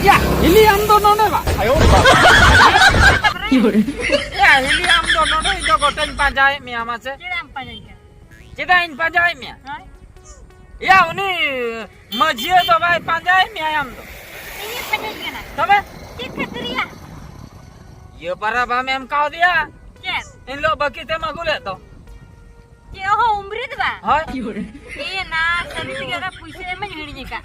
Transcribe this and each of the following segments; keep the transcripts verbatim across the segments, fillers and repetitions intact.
ᱭᱟ, ᱦᱤᱞᱤ ᱟᱢ ᱫᱚ ᱱᱚᱰᱮ ᱵᱟ᱾ ᱭᱟ, ᱦᱤᱞᱤ ᱟᱢ ᱫᱚ ᱱᱚᱰᱮ, ᱤᱧ ᱫᱚ ᱜᱚᱴᱟᱧ ᱯᱟᱸᱡᱟᱭᱮᱫ ᱢᱮᱭᱟ ᱢᱟᱥᱮ᱾ ᱪᱮᱫᱟᱜ ᱮᱢ ᱯᱟᱸᱡᱟᱧ ᱠᱟᱱᱟ? ᱪᱮᱫᱟᱜ ᱤᱧ ᱯᱟᱸᱡᱟᱭᱮᱫ ᱢᱮᱭᱟ? ᱦᱮᱸ? ᱭᱟ, ᱩᱱᱤ ᱢᱟᱹᱡᱷᱤᱭᱟᱹ ᱫᱚ ᱵᱟᱭ ᱯᱟᱸᱡᱟᱭᱮᱫ ᱢᱮᱭᱟ ᱟᱢ ᱫᱚ᱾ ᱤᱧᱮ ᱯᱟᱸᱡᱟᱧ ᱠᱟᱱᱟ᱾ ᱛᱚᱵᱮ? ᱪᱮᱫ ᱠᱷᱟᱹᱛᱤᱨ ᱭᱟ? ᱤᱭᱟᱹ ᱯᱟᱨᱟ ᱵᱟᱢ ᱮᱢ ᱠᱟᱣᱫᱮᱭᱟ? ᱪᱮᱫ? ᱮᱱ ᱦᱤᱞᱳᱜ ᱵᱟᱹᱠᱤ ᱛᱮᱢ ᱟᱹᱜᱩ ᱞᱮᱫ ᱫᱚ᱾ ᱪᱮᱫ ᱦᱚᱸ ᱩᱢᱨᱤ ᱫᱚ ᱵᱟᱝ? ᱦᱳᱭ᱾ ᱮ ᱱᱟ, ᱥᱟᱹᱨᱤ ᱛᱮᱜᱮ ᱚᱱᱟ ᱯᱩᱭᱥᱟᱹ ᱮᱢ ᱢᱟᱧ ᱦᱤᱲᱤᱧ ᱟᱠᱟᱫ᱾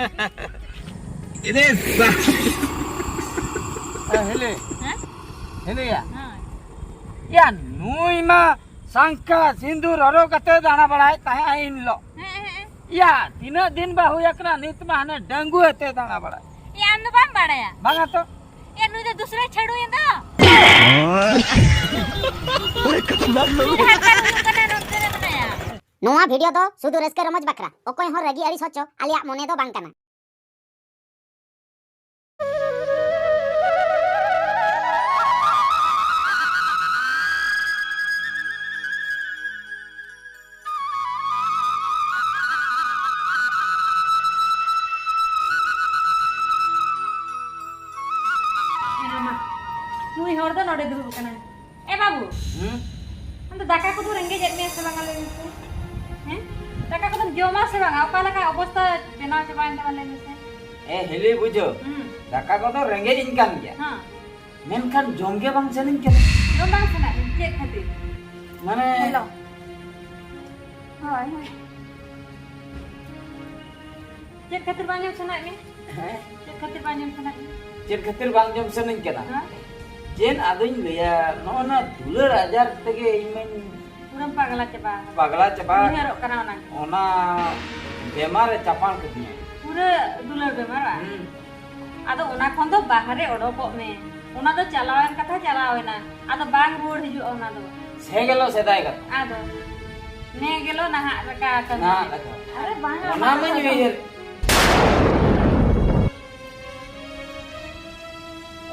ᱮ, ᱦᱮᱞᱮ᱾ ᱦᱮᱸ? ᱦᱮᱞᱮᱭᱟ᱾ ᱦᱮᱸ᱾ ᱭᱟ, ᱱᱩᱭ ᱢᱟ ᱥᱟᱝᱠᱟ ᱥᱤᱸᱫᱩᱨ ᱦᱚᱨᱚᱜ ᱠᱟᱛᱮ ᱫᱟᱬᱟ ᱵᱟᱲᱟᱭᱮᱫ ᱛᱟᱦᱮᱸᱜ ᱮᱱ ᱦᱤᱞᱳᱜ᱾ ᱦᱮᱸ, ᱦᱮᱸ, ᱦᱮᱸ᱾ ᱭᱟ, ᱛᱤᱱᱟᱹᱜ ᱫᱤᱱ ᱵᱟ ᱦᱩᱭ ᱟᱠᱟᱱᱟ, ᱱᱤᱛ ᱢᱟ ᱦᱟᱱᱮ ᱰᱟᱺᱜᱩᱣᱟᱹ ᱛᱮ ᱫᱟᱬᱟ ᱵᱟᱲᱟᱭ᱾ ᱭᱟ, ᱟᱢ ᱫᱚ ᱵᱟᱢ ᱵᱟᱲᱟᱭᱟ? ᱵᱟᱝᱟ ᱛᱚ᱾ ᱭᱟ, ᱱᱩᱭ ᱫᱚ ᱫᱩᱥᱨᱟᱭ ᱪᱷᱟᱹᱲᱩᱭᱮᱱ ᱫᱚ᱾ ᱯᱩᱨᱟᱹ ᱠᱟᱛᱷᱟ ᱵᱟᱝ ᱞᱟᱹᱭ᱾ ᱱᱩᱭ ᱦᱟᱨᱠᱟ ᱦᱩᱭᱩᱜ ᱠᱟᱱᱟ, ᱱᱚᱛᱮ ᱨᱮ ᱢᱮᱱᱟᱭᱟ᱾ ᱱᱚᱣᱟ ᱵᱷᱤᱰᱤᱭᱳ ᱫᱚ ᱥᱩᱫᱷᱩ ᱨᱟᱹᱥᱠᱟᱹ ᱨᱚᱢᱚᱡᱽ ᱵᱟᱠᱷᱨᱟ, ᱚᱠᱚᱭ ᱦᱚᱸ ᱨᱟᱹᱜᱤ ᱟᱹᱲᱤᱥ ᱦᱚᱪᱚ ᱟᱞᱮᱭᱟᱜ ᱢᱚᱱᱮ ᱫᱚ ᱵᱟᱝ ᱠᱟᱱᱟ᱾ ᱱᱩᱭ ᱦᱚᱲ ᱫᱚ ᱱᱚᱰᱮ ᱫᱩᱲᱩᱵ ᱟᱠᱟᱱᱟᱭ᱾ ᱮ ᱵᱟᱹᱵᱩ, ᱦᱩᱸ? ᱟᱢ ᱫᱚ ᱫᱟᱠᱟ ᱠᱚᱫᱚ ᱨᱮᱸᱜᱮᱡ ᱮᱫ ᱢᱮᱭᱟ ᱥᱮ ᱵᱟᱝᱟ, ᱞᱟᱹᱭ ᱢᱮᱥᱮ? ᱦᱮᱸ? ᱫᱟᱠᱟ ᱠᱚᱫᱚᱢ ᱡᱚᱢᱟ ᱥᱮ ᱵᱟᱝᱟ? ᱚᱠᱟ ᱞᱮᱠᱟ ᱚᱵᱚᱥᱛᱟ ᱵᱮᱱᱟᱣ ᱪᱟᱵᱟᱭᱮᱱ ᱛᱟᱢᱟ, ᱞᱟᱹᱭ ᱢᱮᱥᱮ? ᱮ ᱦᱤᱞᱤ ᱵᱩᱡᱷᱟᱹᱣ, ᱦᱩᱸ᱾ ᱫᱟᱠᱟ ᱠᱚᱫᱚ ᱨᱮᱸᱜᱮᱡ ᱤᱧ ᱠᱟᱱ ᱜᱮᱭᱟ᱾ ᱦᱮᱸ᱾ ᱢᱮᱱᱠᱷᱟᱱ ᱡᱚᱢ ᱜᱮ ᱵᱟᱝ ᱥᱟᱱᱟᱧ ᱠᱟᱱᱟ᱾ ᱡᱚᱢ ᱵᱟᱝ ᱥᱟᱱᱟᱭᱮᱫ ᱢᱮᱭᱟ? ᱪᱮᱫ ᱠᱷᱟᱹᱛᱤᱨ? ᱢᱟᱱᱮ ᱦᱮᱞᱳ᱾ ᱦᱳᱭ, ᱦᱳᱭ᱾ ᱪᱮᱫ ᱠᱷᱟᱹᱛᱤᱨ ᱵᱟᱝ ᱡᱚᱢ ᱥᱟᱱᱟᱭᱮᱫ ᱢᱮᱭᱟ? ᱦᱮᱸ? ᱪᱮᱫ ᱠᱷᱟᱹᱛᱤᱨ ᱵᱟᱝ ᱡᱚᱢ ᱥᱟᱱᱟᱭᱮᱫ ᱢᱮᱭᱟ? ᱪᱮᱫ ᱠᱷᱟᱹᱛᱤᱨ ᱵᱟᱝ ᱡᱚᱢ ᱥᱟᱱᱟᱧ ᱠᱟᱱᱟ? ᱦᱮᱸ? ᱪᱮᱫ ᱟᱫᱚᱧ ᱞᱟᱹᱭᱟ, ᱱᱚᱜᱼᱚ ᱱᱟ ᱫᱩᱞᱟᱹᱲ ᱟᱡᱟᱨ ᱛᱮᱜᱮ ᱤᱧ ᱢᱟᱧ ᱯᱩᱨᱟᱹᱢ ᱯᱟᱜᱽᱞᱟ ᱪᱟᱵᱟ ᱟᱠᱟᱱᱟ᱾ ᱯᱟᱜᱽᱞᱟ ᱪᱟᱵᱟ᱾ ᱩᱭᱦᱟᱹᱨᱚᱜ ᱠᱟᱱᱟ ᱚᱱᱟ ᱜᱮ᱾ ᱚᱱᱟ ᱵᱮᱢᱟᱨ ᱮ ᱪᱟᱯᱟᱲ ᱠᱟᱹᱫᱤᱧᱟ᱾ ᱯᱩᱨᱟᱹ ᱫᱩᱞᱟᱹᱲ ᱵᱮᱢᱟᱨ ᱵᱟᱝ? ᱦᱩᱸ᱾ ᱟᱫᱚ ᱚᱱᱟ ᱠᱷᱚᱱ ᱫᱚ ᱵᱟᱦᱨᱮ ᱚᱰᱚᱠᱚᱜ ᱢᱮ᱾ ᱚᱱᱟ ᱫᱚ ᱪᱟᱞᱟᱣᱮᱱ ᱠᱟᱛᱷᱟ ᱪᱟᱞᱟᱣᱮᱱᱟ᱾ ᱟᱫᱚ ᱵᱟᱝ ᱨᱩᱣᱟᱹᱲ ᱦᱤᱡᱩᱜᱼᱟ ᱚᱱᱟ ᱫᱚ᱾ ᱥᱮ ᱜᱮᱞᱚ ᱥᱮᱫᱟᱭ ᱠᱟᱛᱷᱟ᱾ ᱟᱫᱚ ᱱᱮ ᱜᱮᱞᱚ ᱱᱟᱦᱟᱜ ᱞᱮᱠᱟ ᱠᱟᱹᱢᱤ ᱱᱟᱦᱟᱜ ᱢᱮ᱾ ᱞᱮᱠᱟ᱾ ᱟᱨᱮ ᱵᱟᱝᱟ, ᱚᱱᱟ ᱚᱱᱟ ᱢᱟᱧ ᱫᱚ ᱩᱭᱦᱟᱹᱨ᱾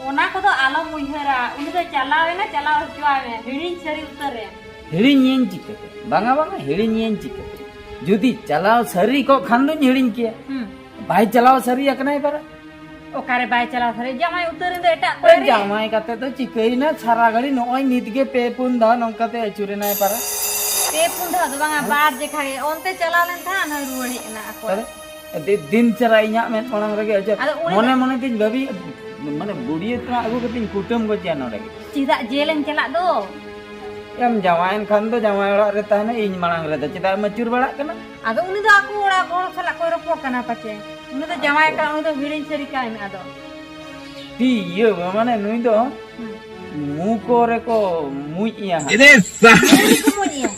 ᱚᱱᱟ ᱠᱚᱫᱚ ᱟᱞᱚᱢ ᱩᱭᱦᱟᱹᱨᱟ᱾ ᱩᱱᱤ ᱫᱚ ᱪᱟᱞᱟᱣᱮᱱᱟ, ᱪᱟᱞᱟᱣ ᱦᱚᱪᱚᱣᱟᱭ ᱢᱮ᱾ ᱦᱤᱲᱤᱧ ᱥᱟᱹᱨᱤ ᱩᱛᱟᱹᱨ ᱮᱢ᱾ ᱦᱤᱲᱤᱧ ᱤᱭᱟᱹᱧ ᱪᱤᱠᱟᱹᱛᱮ? ᱵᱟᱝᱟ, ᱵᱟᱝᱟ, ᱦᱤᱲᱤᱧ ᱤᱭᱟᱹᱧ ᱪᱤᱠᱟᱹᱛᱮ? ᱡᱩᱫᱤ ᱪᱟᱞᱟᱣ ᱥᱟᱹᱨᱤ ᱠᱚᱜ ᱠᱷᱟᱱ ᱫᱚᱧ ᱦᱤᱲᱤᱧ ᱠᱮᱭᱟ᱾ ᱦᱩᱸ᱾ ᱵᱟᱭ ᱪᱟᱞᱟᱣ ᱥᱟᱹᱨᱤ ᱟᱠᱟᱱᱟᱭ ᱯᱟᱨᱟ᱾ ᱚᱠᱟᱨᱮ ᱵᱟᱭ ᱪᱟᱞᱟᱣ ᱥᱟᱹᱨᱤ? ᱡᱟᱶᱟᱭ ᱩᱛᱟᱹᱨ ᱮᱱ ᱫᱚ ᱮᱴᱟᱜ ᱠᱚᱨᱮ ᱨᱮ᱾ ᱡᱟᱶᱟᱭ ᱠᱟᱛᱮ ᱫᱚ ᱪᱤᱠᱟᱹᱭᱮᱱᱟ? ᱥᱟᱨᱟ ᱜᱷᱟᱹᱲᱤ ᱱᱚᱜᱼᱚᱭ ᱱᱤᱛ ᱜᱮ ᱯᱮ ᱯᱩᱱ ᱫᱷᱟᱣ ᱱᱚᱝᱠᱟ ᱛᱮ ᱟᱹᱪᱩᱨᱮᱱᱟᱭ ᱯᱟᱨᱟ᱾ ᱯᱮ ᱯᱩᱱ ᱫᱷᱟᱣ ᱫᱚ ᱵᱟᱝᱟ, ᱦᱮᱸ? ᱵᱟᱨ ᱡᱮᱠᱷᱟ ᱜᱮ᱾ ᱚᱱᱛᱮ ᱪᱟᱞᱟᱣ ᱞᱮᱱ ᱛᱟᱦᱮᱸᱫ, ᱱᱚᱜᱼᱚᱭ ᱨᱩᱣᱟᱹᱲ ᱦᱮᱡ ᱮᱱᱟ ᱟᱠᱚ᱾ ᱛᱟᱦᱞᱮ ᱫᱤ-, ᱫᱤᱱ ᱪᱟᱨᱟ ᱤᱧᱟᱜ ᱢᱮᱫ ᱢᱟᱲᱟᱝ ᱨᱮᱜᱮ ᱟᱹᱪᱩᱨ᱾ ᱟᱫᱚ ᱩᱱᱤ ᱢᱚᱱᱮ ᱫᱚ ᱢᱚᱱᱮ ᱛᱤᱧ ᱵᱷᱟᱹᱵᱤ, ᱢᱟᱱᱮ ᱵᱩᱲᱤᱭᱟᱹ ᱛᱮᱱᱟᱜ ᱟᱹᱜᱩ ᱠᱟᱛᱮᱧ ᱠᱩᱴᱟᱹᱢ ᱜᱚᱡᱮᱭᱟ ᱱᱚᱰᱮ ᱜᱮ᱾ ᱪᱮᱫᱟᱜ ᱡᱮᱞᱮᱢ ᱪᱟᱞᱟᱜ ᱫᱚ? ᱮᱢ ᱡᱟᱶᱟᱭᱮᱱ ᱠᱷᱟᱱ ᱫᱚ ᱡᱟᱶᱟᱭ ᱚᱲᱟᱜ ᱨᱮ ᱛᱟᱦᱮᱱᱟ, ᱤᱧ ᱢᱟᱲᱟᱝ ᱨᱮᱫᱚ ᱪᱮᱫᱟᱜ ᱮᱢ ᱟᱹᱪᱩᱨ ᱵᱟᱲᱟᱜ ᱠᱟᱱᱟ? ᱟᱫᱚ ᱩᱱᱤ ᱫᱚ ᱟᱠᱚ ᱚᱲᱟᱜ ᱦᱚᱲ ᱥᱟᱞᱟᱜ ᱠᱚᱭ ᱨᱚᱯᱚᱲ ᱠᱟᱱᱟ ᱯᱟᱪᱮ᱾ ᱩᱱᱤ ᱫᱚ ᱡᱟᱶᱟᱭ ᱠᱟᱱᱟ, ᱩᱱᱤ ᱫᱚ ᱦᱤᱲᱤᱧ ᱥᱟᱹᱨᱤ ᱠᱟᱭ ᱢᱮ ᱟᱫᱚ᱾ ᱛᱤ ᱤᱭᱟᱹ ᱢᱟᱱᱮ ᱱᱩᱭ ᱫᱚ ᱦᱩᱸ᱾ ᱢᱩ ᱠᱚᱨᱮ ᱠᱚ ᱢᱩᱡ ᱮᱭᱟ ᱦᱟᱸᱜ᱾ ᱢᱩ ᱨᱮᱠᱚ ᱢᱩᱡ ᱮᱭᱟ?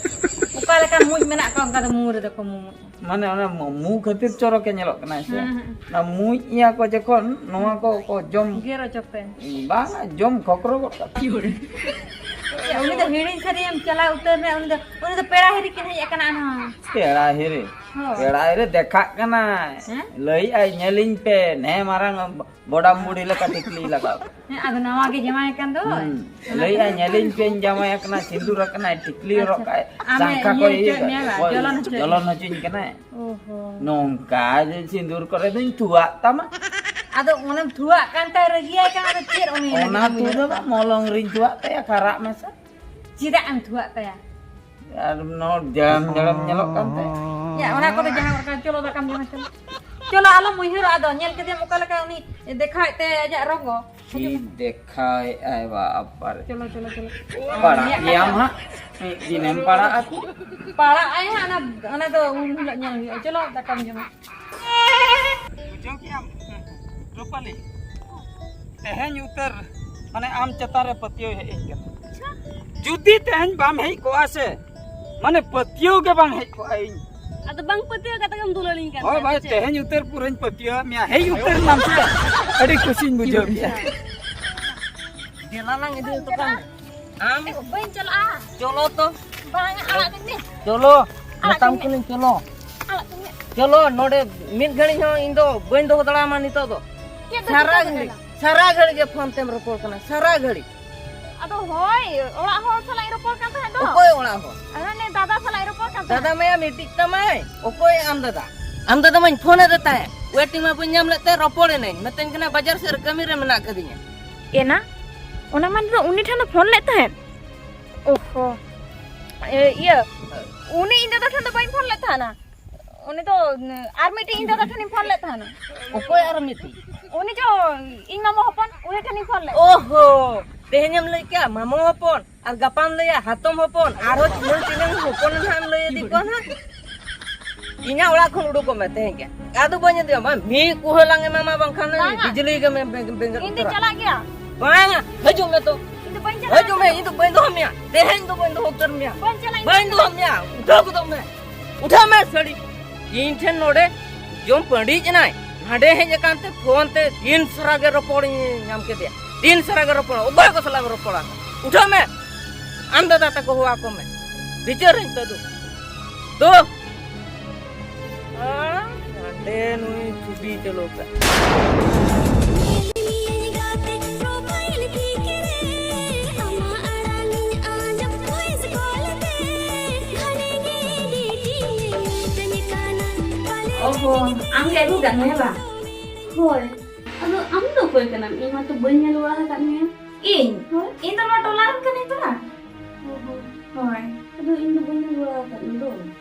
ᱚᱠᱟ ᱞᱮᱠᱟᱱ ᱢᱩᱡ ᱢᱮᱱᱟᱜ ᱠᱚᱣᱟ ᱚᱱᱠᱟ ᱫᱚ ᱢᱩ ᱨᱮᱫᱚ ᱠᱚ ᱢᱩ ᱢᱩᱡ᱾ ᱢᱟᱱᱮ ᱚᱱᱟ ᱢᱩ, ᱢᱩ ᱠᱷᱟᱹᱛᱤᱨ ᱪᱚᱨᱚᱠᱮ ᱧᱮᱞᱚᱜ ᱠᱟᱱᱟ ᱥᱮ? ᱦᱩᱸ, ᱦᱩᱸ᱾ ᱚᱱᱟ ᱢᱩᱡ ᱮᱭᱟ ᱠᱚ ᱡᱚᱠᱷᱚᱱ ᱱᱚᱣᱟ ᱠᱚ, ᱠᱚ ᱡᱚᱢ ᱜᱮᱨ ᱚᱪᱚᱜ ᱯᱮ᱾ ᱵᱟᱝᱟ, ᱡᱚᱢ ᱠᱷᱚᱠᱨᱚ ᱜᱚᱫ ᱠᱟᱜ᱾ ᱩᱱᱤ ᱫᱚ ᱦᱤᱲᱤᱧ ᱥᱟᱹᱨᱤᱭᱮᱢ ᱪᱟᱞᱟᱣ ᱩᱛᱟᱹᱨ ᱱᱟ, ᱩᱱᱤ ᱫᱚ, ᱩᱱᱤ ᱫᱚ ᱯᱮᱲᱟ ᱦᱤᱨᱤ ᱠᱤᱱ ᱦᱮᱡ ᱟᱠᱟᱱᱟ ᱟᱨᱦᱚᱸ᱾ ᱯᱮᱲᱟ ᱦᱤᱨᱤ? ᱦᱳᱭ᱾ ᱯᱮᱲᱟ ᱦᱤᱨᱤ ᱫᱮᱠᱷᱟᱜ ᱠᱟᱱᱟᱭ᱾ ᱦᱮᱸ? ᱞᱟᱹᱭᱮᱜᱼᱟᱭ, "ᱧᱮᱞᱤᱧ ᱯᱮ, ᱱᱮ ᱢᱟᱨᱟᱝ ᱵᱚᱰᱟᱢ ᱵᱩᱲᱦᱤ ᱞᱮᱠᱟ ᱴᱤᱠᱞᱤ ᱞᱟᱜᱟᱣ ᱠᱟᱱᱟ᱾" ᱦᱮᱸ, ᱟᱫᱚ ᱱᱟᱣᱟ ᱜᱮ ᱡᱟᱶᱟᱭ ᱠᱟᱱ ᱫᱚ᱾ ᱦᱩᱸ᱾ ᱞᱟᱹᱭᱮᱜᱼᱟᱭ, "ᱧᱮᱞᱤᱧ ᱯᱮᱧ ᱡᱟᱶᱟᱭ ᱟᱠᱟᱱᱟ, ᱥᱤᱸᱫᱩᱨ ᱟᱠᱟᱱᱟᱭ, ᱴᱤᱠᱞᱤ ᱦᱚᱨᱚᱜ ᱟᱪᱪᱷᱟ᱾ ᱠᱟᱜᱼᱟᱭ, ᱟᱢᱮ ᱥᱟᱝᱠᱷᱟ ᱤᱭᱟᱹ ᱠᱚᱭ ᱤᱭᱟᱹ ᱦᱚᱪᱚᱭᱮᱫ ᱢᱮᱭᱟ ᱵᱟᱝ? ᱠᱚᱭ ᱡᱚᱞᱚᱱ ᱦᱚᱪᱚᱭᱮᱫ ᱡᱚᱞᱚᱱ ᱢᱮᱭᱟ᱾ ᱦᱚᱪᱚᱧ ᱠᱟᱱᱟᱭ᱾ ᱚᱦᱚ᱾ ᱱᱚᱝᱠᱟ ᱡᱮ ᱥᱤᱸᱫᱩᱨ ᱠᱚᱨᱮ ᱫᱚᱧ ᱛᱷᱩᱣᱟᱜ ᱛᱟᱢᱟ᱾ ᱟᱫᱚ ᱚᱱᱮᱢ ᱛᱷᱩᱣᱟᱜ ᱠᱟᱱ ᱛᱟᱭ ᱨᱟᱹᱜᱤᱭᱟᱭ ᱠᱟᱱᱟ, ᱟᱫᱚ ᱪᱮᱫ ᱩᱱᱤ ᱚᱱᱟ ᱨᱟᱹᱜᱤ ᱛᱷᱩ ᱫᱚ ᱵᱟᱝ, ᱢᱚᱞᱚᱝ ᱨᱤᱧ ᱛᱷᱩᱣᱟᱜ ᱛᱟᱭᱟ, ᱠᱟᱨᱟᱜ ᱢᱮᱥᱟ᱾ ᱪᱮᱫᱟᱜ ᱮᱢ ᱛᱷᱩᱣᱟᱜ ᱛᱟᱭᱟ? ᱟᱨ ᱱᱚᱣᱟ ᱡᱟᱲᱟᱢ ᱡᱟᱲᱟᱢ ᱧᱮᱞᱚᱜ ᱠᱟᱱ ᱛᱟᱭᱟ᱾ ᱭᱟ, ᱚᱱᱟ ᱠᱚᱫᱚ ᱡᱟᱦᱟᱸ ᱞᱮᱠᱟ, ᱪᱚᱞᱚ ᱫᱟᱠᱟᱢ ᱡᱚᱢᱟ, ᱪᱚᱞᱚ᱾ ᱪᱚᱞᱚ, ᱟᱞᱚᱢ ᱩᱭᱦᱟᱹᱨᱚᱜᱼᱟ ᱟᱫᱚ, ᱧᱮᱞ ᱠᱮᱫᱮᱭᱟᱢ ᱚᱠᱟ ᱞᱮᱠᱟ ᱩᱱᱤ ᱫᱮᱠᱷᱟᱣᱮᱫ ᱛᱟᱭᱟ ᱟᱡᱟᱜ ᱨᱚᱝᱜᱚ᱾ ᱪᱮᱫ ᱫᱮᱠᱷᱟᱣᱮᱫ ᱟᱭ ᱵᱟᱯᱟᱨᱮ᱾ ᱪᱚᱞᱚ, ᱪᱚᱞᱚ, ᱪᱚᱞᱚ᱾ ᱯᱟᱲᱟᱜ ᱜᱮᱭᱟᱢ ᱦᱟᱸᱜ, ᱢᱤᱫ ᱫᱤᱱᱮᱢ ᱯᱟᱲᱟᱜ ᱟᱠᱚ᱾ ᱯᱟᱲᱟᱜ ᱟᱭ ᱦᱟᱸᱜ, ᱚᱱᱟ, ᱚᱱᱟ ᱫᱚ ᱩᱱ ᱦᱤᱞᱳᱜ ᱧᱮᱞ ᱦᱩᱭᱩᱜᱼᱟ᱾ ᱪᱚᱞᱚ, ᱫᱟᱠᱟᱢ ᱡᱚᱢᱟ᱾ ᱵᱩᱡᱷᱟᱹᱣ ᱠᱮᱜᱼᱟᱢ, ᱨᱩᱯᱟᱞᱤ? ᱛᱮᱦᱮᱧ ᱩᱛᱟᱹᱨ, ᱢᱟᱱᱮ, ᱟᱢ ᱪᱮᱛᱟᱱ ᱨᱮ ᱯᱟᱹᱛᱭᱟᱹᱣ ᱦᱮᱡ ᱟᱹᱧ ᱠᱟᱱᱟ᱾ ᱟᱪᱪᱷᱟ᱾ ᱡᱩᱫᱤ ᱛᱮᱦᱮᱧ ᱵᱟᱢ ᱦᱮᱡ ᱠᱚᱜᱼᱟ ᱥᱮ, ᱢᱟᱱᱮ, ᱯᱟᱹᱛᱭᱟᱹᱣ ᱜᱮ ᱵᱟᱝ ᱦᱮᱡ ᱠᱚᱜᱼᱟ ᱤᱧ᱾ ᱟᱫᱚ ᱵᱟᱝ ᱯᱟᱹᱛᱭᱟᱹᱣ ᱠᱟᱛᱮ ᱜᱮᱢ ᱫᱩᱞᱟᱹᱲᱤᱧ ᱠᱟᱱ ᱦᱳᱭ ᱛᱟᱦᱮᱸᱫ ᱵᱷᱟᱭ, ᱥᱮ ᱪᱮᱫ? ᱛᱮᱦᱮᱧ ᱩᱛᱟᱹᱨ ᱯᱩᱨᱟᱹᱧ ᱯᱟᱹᱛᱭᱟᱹᱣᱟᱫ ᱢᱮᱭᱟ᱾ ᱦᱮᱡ ᱩᱛᱟᱹᱨ ᱮᱱᱟᱢ ᱥᱮ, ᱟᱹᱰᱤ ᱠᱩᱥᱤᱧ ᱵᱩᱡᱷᱟᱹᱣ ᱠᱮᱜᱼᱟ᱾ ᱫᱮᱞᱟ ᱞᱟᱝ ᱤᱫᱤ ᱦᱚᱴᱚ ᱠᱟᱜ ᱢᱮ᱾ ᱟᱢ ᱮ, ᱵᱟᱹᱧ ᱪᱟᱞᱟᱜᱼᱟ᱾ ᱪᱚᱞᱚ ᱛᱚ᱾ ᱵᱟᱝ, ᱟᱲᱟᱜ ᱠᱟᱹᱧ ᱢᱮ᱾ ᱪᱚᱞᱚ, ᱟᱲᱟᱜ ᱢᱮᱛᱟᱢ ᱠᱟᱹᱧ ᱢᱮ᱾ ᱠᱟᱹᱱᱟᱹᱧ, ᱪᱚᱞᱚ᱾ ᱟᱲᱟᱜ ᱠᱟᱹᱧ ᱢᱮ᱾ ᱪᱚᱞᱚ, ᱱᱚᱰᱮ ᱢᱤᱫ ᱜᱷᱟᱹᱲᱤᱡ ᱦᱚᱸ ᱤᱧ ᱫᱚ ᱵᱟᱹᱧ ᱫᱚᱦᱚ ᱫᱟᱲᱮᱭᱟᱢᱟ ᱱᱤᱛᱚᱜ ᱫᱚ᱾ ᱪᱮᱫ ᱫᱚ ᱥᱟᱨᱟ ᱪᱤᱠᱟᱹ ᱜᱷᱟᱹᱲᱤᱡ, ᱠᱟᱱᱟ? ᱥᱟᱨᱟ ᱜᱷᱟᱹᱲᱤᱡ ᱜᱮ ᱯᱷᱳᱱ ᱛᱮᱢ ᱨᱚᱯᱚᱲ ᱠᱟᱱᱟ, ᱥᱟᱨᱟ ᱜᱷᱟᱹᱲᱤᱡ᱾ ᱟᱫᱚ ᱦᱳᱭ, ᱚᱲᱟᱜ ᱦᱚᱲ ᱥᱟᱞᱟᱜ ᱤᱧ ᱨᱚᱯᱚᱲ ᱠᱟᱱ ᱛᱟᱦᱮᱸᱫ ᱫᱚ᱾ ᱚᱠᱚᱭ ᱚᱲᱟᱜ ᱦᱚᱲ? ᱟᱨ ᱦᱟᱱᱮ ᱫᱟᱫᱟ ᱥᱟᱞᱟᱜ ᱤᱧ ᱨᱚᱯᱚᱲ ᱠᱟᱱ ᱛᱟᱦᱮᱸᱫ᱾ ᱫᱟᱫᱟ ᱢᱟᱭᱟ ᱢᱤᱫᱴᱤᱡ ᱛᱟᱢᱟᱭ᱾ ᱚᱠᱚᱭ ᱟᱢ ᱫᱟᱫᱟ? ᱟᱢ ᱫᱟᱫᱟ ᱢᱟᱧ ᱯᱷᱳᱱ ᱟᱫᱮ ᱛᱟᱦᱮᱸᱫ, ᱣᱮᱴᱤᱝ ᱢᱟ ᱵᱟᱹᱧ ᱧᱟᱢ ᱞᱮᱫ ᱛᱟᱭ, ᱨᱚᱯᱚᱲ ᱮᱱᱟᱹᱧ, ᱢᱮᱛᱟᱹᱧ ᱠᱟᱱᱟ ᱵᱟᱡᱟᱨ ᱥᱮᱫ ᱨᱮ ᱠᱟᱹᱢᱤ ᱨᱮ ᱢᱮᱱᱟᱜ ᱠᱟᱫᱤᱧᱟ᱾ ᱮᱱᱟ? ᱚᱱᱟ ᱢᱟᱱᱮ ᱫᱚ ᱩᱱᱤ ᱴᱷᱮᱱ ᱫᱚ ᱯᱷᱳᱱ ᱞᱮᱫ ᱛᱟᱦᱮᱸᱫ? ᱚᱦᱚ᱾ ᱮ, ᱤᱭᱟᱹ, ᱩᱱᱤ ᱤᱧ ᱫᱟᱫᱟ ᱴᱷᱮᱱ ᱫᱚ ᱵᱟᱹᱧ ᱯᱷᱳᱱ ᱞᱮᱫ ᱛᱟᱦᱮᱱᱟ᱾ ᱩᱱᱤ ᱫᱚ, ᱟᱨ ᱢᱤᱫᱴᱤᱡ ᱤᱧ ᱫᱟᱫᱟ ᱴᱷᱮᱱᱤᱧ ᱯᱷᱳᱱ ᱞᱮᱫ ᱛᱟᱦᱮᱱᱟ᱾ ᱚᱠᱚᱭ ᱟᱨ ᱢᱤᱫᱴᱤᱡ? ᱩᱱᱤ ᱡᱚ, ᱤᱧ ᱢᱟᱢᱟ ᱦᱚᱯᱚᱱ, ᱩᱱᱤ ᱴᱷᱮᱱᱤᱧ ᱯᱷᱳᱱ ᱞᱮᱫ᱾ ᱚᱦᱚ, ᱛᱮᱦᱮᱧᱮᱢ ᱞᱟᱹᱭ ᱠᱮᱜᱼᱟ ᱢᱟᱢᱟ ᱦᱚᱯᱚᱱ, ᱟᱨ ᱜᱟᱯᱟᱢ ᱞᱟᱹᱭᱟ ᱦᱟᱛᱚᱢ ᱦᱚᱯᱚᱱ, ᱟᱨᱦᱚᱸ ᱪᱤᱱᱟᱹ ᱪᱤᱱᱟᱹ ᱦᱚᱯᱚᱱ ᱱᱟᱦᱟᱜ ᱮᱢ ᱞᱟᱹᱭ ᱤᱫᱤ ᱠᱚᱣᱟ ᱱᱟᱦᱟᱜ᱾ ᱤᱧᱟᱹᱜ ᱚᱲᱟᱜ ᱠᱷᱚᱱ ᱩᱰᱩᱠᱚᱜ ᱢᱮ ᱛᱮᱦᱮᱧ ᱜᱮ᱾ ᱟᱫᱚ ᱵᱟᱹᱧ ᱤᱫᱤᱭᱟ, ᱢᱟ ᱢᱤᱫ ᱠᱩᱦᱟᱹ ᱞᱟᱝ ᱮᱢᱟᱢᱟ, ᱵᱟᱝᱠᱷᱟᱱ ᱵᱟᱝᱟ᱾ ᱵᱤᱡᱽᱞᱤ ᱜᱮ ᱢᱮ-, ᱵᱮᱸᱜ-, ᱵᱮᱸᱜᱮᱫ ᱤᱧ ᱫᱚᱧ ᱩᱛᱟᱹᱨᱟ᱾ ᱪᱟᱞᱟᱜ ᱜᱮᱭᱟ᱾ ᱵᱟᱝᱟ, ᱦᱤᱡᱩᱜ ᱢᱮ ᱛᱚ᱾ ᱤᱧ ᱫᱚ ᱵᱟᱹᱧ ᱪᱟᱞᱟᱜᱼᱟ᱾ ᱦᱤᱡᱩᱜ ᱢᱮ, ᱤᱧ ᱫᱚ ᱵᱟᱹᱧ ᱫᱚᱦᱚ ᱢᱮᱭᱟ᱾ ᱛᱮᱦᱮᱧ ᱫᱚ ᱵᱟᱹᱧ ᱫᱚᱦᱚ ᱩᱛᱟᱹᱨ ᱢᱮᱭᱟ᱾ ᱵᱟᱹᱧ ᱪᱟᱞᱟᱜᱼᱟ, ᱤᱧ ᱵᱟᱹᱧ ᱫᱚ᱾ ᱫᱚᱦᱚ ᱢᱮᱭᱟ᱾ ᱩᱴᱷᱟᱹᱣ ᱜᱚᱫᱚᱜ ᱢᱮ᱾ ᱩᱴᱷᱟᱹᱣ ᱢᱮ ᱥᱟᱹᱲᱤ᱾ ᱤᱧ ᱴᱷᱮᱱ ᱱᱚᱰᱮ ᱡᱚᱢ ᱯᱟᱹᱰᱤᱡ ᱮᱱᱟᱭ᱾ ᱦᱟᱸᱰᱮ ᱦᱮᱡ ᱟᱠᱟᱱ ᱛᱮ ᱯᱷᱳᱱ ᱛᱮ ᱫᱤᱱ ᱥᱟᱨᱟ ᱜᱮ ᱨᱚᱯᱚᱲᱤᱧ ᱧᱟᱢ ᱠᱮᱫᱮᱭᱟ᱾ ᱫᱤᱱ ᱥᱟᱨᱟ ᱜᱮ ᱨᱚᱯᱚᱲ᱾ ᱚᱠᱚᱭ ᱠᱚ ᱥᱟᱞᱟᱜ ᱮᱢ ᱨᱚᱯᱚᱲᱟ? ᱩᱴᱷᱟᱹᱣ ᱢᱮ᱾ ᱟᱢ ᱫᱟᱫᱟ ᱛᱟᱠᱚ ᱦᱚᱦᱚ ᱟᱠᱚ ᱢᱮ᱾ ᱵᱤᱪᱟᱹᱨᱟᱹᱧ ᱛᱚ ᱫᱩ᱾ ᱫᱩ᱾ ᱟᱨ ᱦᱟᱸᱰᱮ ᱱᱩᱭ ᱪᱷᱩᱵᱤ ᱪᱟᱹᱞᱩ ᱠᱟᱜ᱾ ᱚᱦᱚ, ᱟᱢ ᱜᱮ ᱟᱹᱜᱩ ᱠᱟᱜ ᱢᱮ ᱵᱟᱝ? ᱦᱳᱭ, ᱟᱫᱚ ᱟᱢ ᱫᱚ ᱚᱠᱚᱭ ᱠᱟᱱᱟᱢ? ᱤᱧ ᱢᱟᱛᱚ ᱵᱟᱹᱧ ᱧᱮᱞ ᱵᱟᱲᱟ ᱟᱠᱟᱫ ᱢᱮᱭᱟ᱾ ᱤᱧ? ᱦᱳᱭ᱾ ᱤᱧ ᱫᱚ ᱱᱚᱣᱟ ᱴᱚᱞᱟ ᱨᱮᱱ ᱠᱟᱹᱱᱟᱹᱧ ᱛᱚ᱾ ᱚᱦᱚ᱾ ᱦᱳᱭ᱾ ᱟᱫᱚ ᱤᱧ ᱫᱚ ᱵᱟᱹᱧ ᱧᱮᱞ ᱵᱟᱲᱟ ᱟᱠᱟᱫ ᱢᱮᱫᱚ᱾